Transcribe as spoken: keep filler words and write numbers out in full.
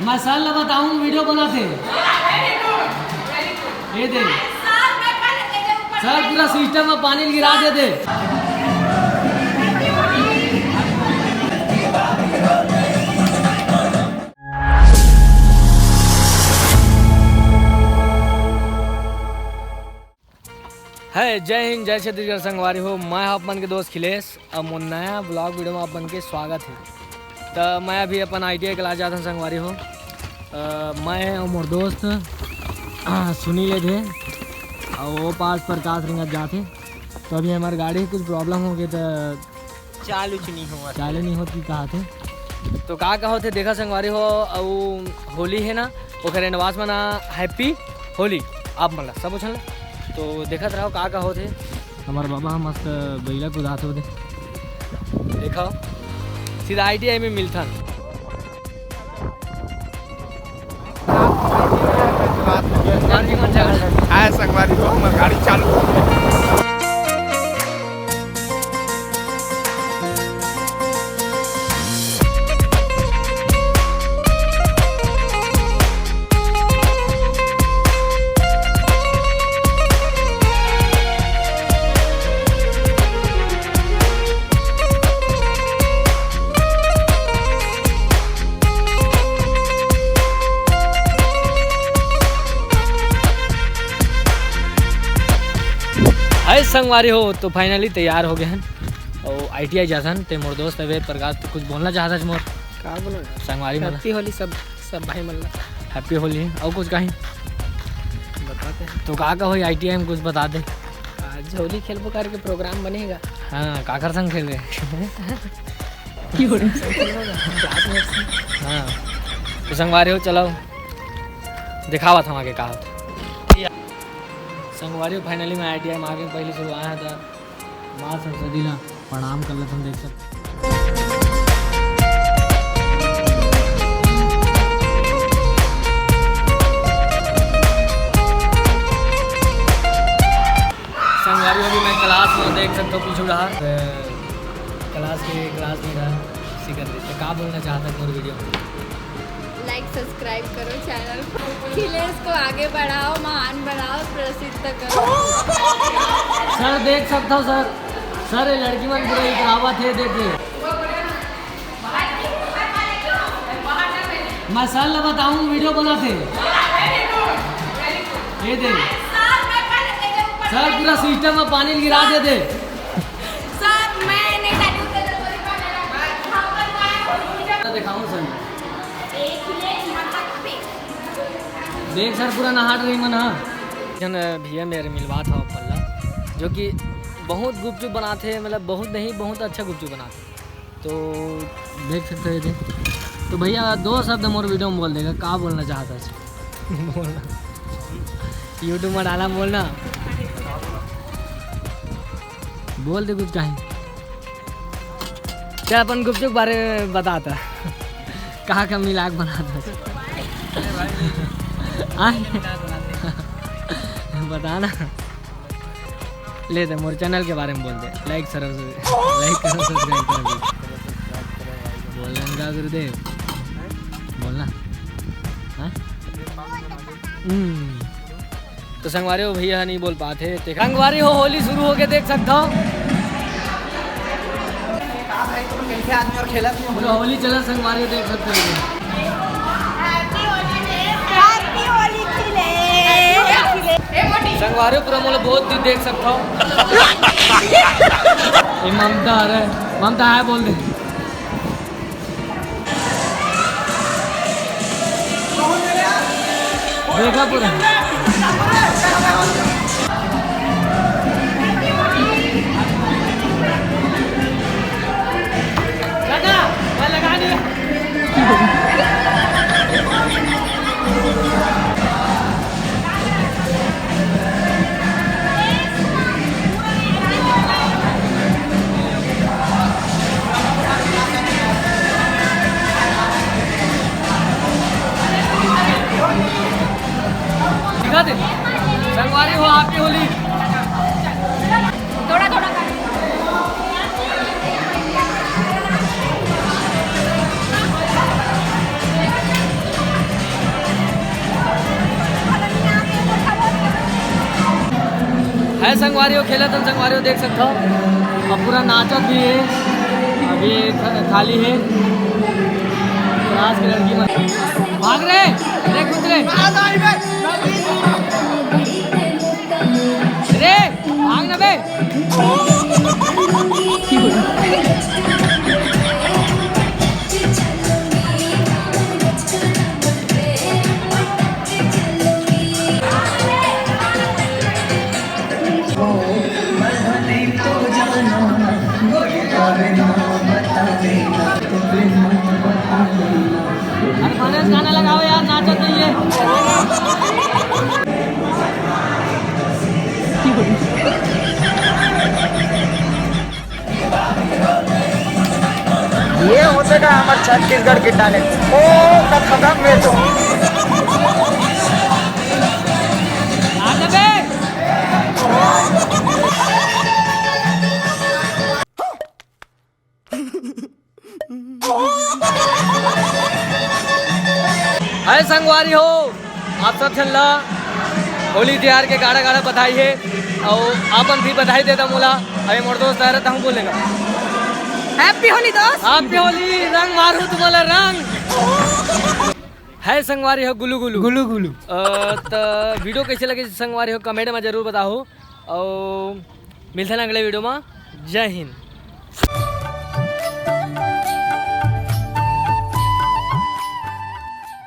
मैं सर ला बताऊं, वीडियो बनाथे। ये दे सर, पूरा सिस्टम में पानी गिरा दे दे। है, जय हिंद, जय छत्तीसगढ़ संगवारी हो। मैं आप मन के दोस्त खिलेश। अब मोर नया ब्लॉग वीडियो में आप मन के स्वागत है। तो मैं अभी अपन आई टी आई क्लास जात हूँ संगवारी हो। अ, मैं और मोर दोस्त सुनील थे, और वो पास प्रकाश रिंगत जाते। तो अभी हमारे गाड़ी कुछ प्रॉब्लम हो गई, तो चालू च नहीं हुआ। चालू नहीं होती कहा थे। तो का का होथे देखा संगवारी हो, अउ होली है ना, ओकर एडवांस में ना हैप्पी होली आप मन ला सब उछल। तो देखत रहो का का होथे। हमार बाबा ह मस्त बैला कुदात होथे। देखो, सीधा आई टी आई में मिलथन। आए संगवारी हो, हमर गाड़ी चालू हो गई। हाय संगवारी हो, तो फाइनली तैयार हो गए हैं और आई टी आई जाथन। ते मोर दोस्त अवैध प्रकाश, तो कुछ बोलना चाहता है मोर का बोलो यार? संगवारी मन ला। हैप्पी होली सब, सब भाई मन ला। हैप्पी होली। और कुछ कहीं बताते हैं। तो का का होई आई टी आई में, कुछ बता दे। आज होली खेलबो करके प्रोग्राम बनेगा। हाँ, काकर संग खेल रहे? क्लासमेट संग। हाँ, तो संगवारी हो, चलो दिखावत हम आगे का होत। संगवारी हो, फाइनली मैं आई टी आई में आगे पहली शुरू आया था। माँ सरस्वती ला प्रणाम कर लेथन, देख सकते। संगवारी हो, अभी मैं क्लास में देख सकते हो पीछू डहार, अ, क्लास के, क्लास में रहा, इसी कर देते। का बोलना चाहता है मोर वीडियो में? लाइक सब्सक्राइब करो चैनल को, अखिलेश को आगे बढ़ाओ, महान बनाओ, प्रसिद्ध करो। सर देख सकता हो सर, सर ये लड़की मन पूरा इतरावत है, देख ले। मैं सर ला बताऊं, वीडियो बनाथे। ये दे सर, पूरा सिस्टम में पानी गिरा दे दे। सर, मैं नहीं जाती हूँ, तो कोई का मेरा दिखाऊं सर। एक ही ले, मतलब, देख सर, पूरा नहाट रही मन, हाँ। जन भैया मेरे मिलवा था पल्ला, जो कि बहुत गुपचुप बनाते हैं, मतलब बहुत नहीं, बहुत अच्छा गुपचुप बनाते हैं। तो देख सकते हो ये दे। तो भैया दो शब्द मोर वीडियो में बोल देगा, का बोलना चाहता है? बोलना। YouTube में डाला, बोलना। बोल दे कुछ कहीं। चल अपन गुपचुप बारे में बताता। कहाँ का मिलाक बनाता है? आय? बता ना। ले दे, मोर चैनल के बारे में बोल दे। लाइक सर, लाइक करो, सब्सक्राइब करो। बोलना का गुरुदेव, बोलना। हाँ? हम्म। तो संगवारी हो, भैया नहीं बोल पाते। संगवारी हो, होली शुरू हो गए, देख सकता हो। पूरा होली चला संगवारी हो, देख सकते हो। संगवारी हो, पूरा मोला बहुत दिन देख सकता हो। ये ममता, अरे ममता है, बोल दे। देखा पूरा। दादा, मैं लगा दिया। दिखा दे। संगवारी हो, आपकी होली। थोड़ा थोड़ा कर। संगवारी हो, खेलत हन संगवारी हो, देख सकथव। अब पूरा नाचत भी हे, अभी ख-, खाली हे। क्लास के लड़की मन भाग रे, रे कूद रे, रे भाग ना बे। अरे गणेश, गाना लगाओ यार, नाचत नहीं है। ये होथे का हमर छत्तीसगढ़ के टैलेंट। ओ, त खतम में तो। हाय संगवारी हो, आप सब झन ला होली तिहार के गाड़ा गाड़ा बधाई हे। अउ आपन भी बधाई दे दा मोला। अरे मोर दोस्त आ रहा, तहूँ बोलेगा। Happy Holi दोस्त। Happy Holi, रंग मारू तुम्हारा रंग। हाय संगवारी हो गुलू गुलू। गुलू गुलू। अ, त वीडियो कैसे लगे संगवारी हो, कमेंट में जरूर बताओ। अउ मिलते हैं अगले वीडियो में। जय हिंद।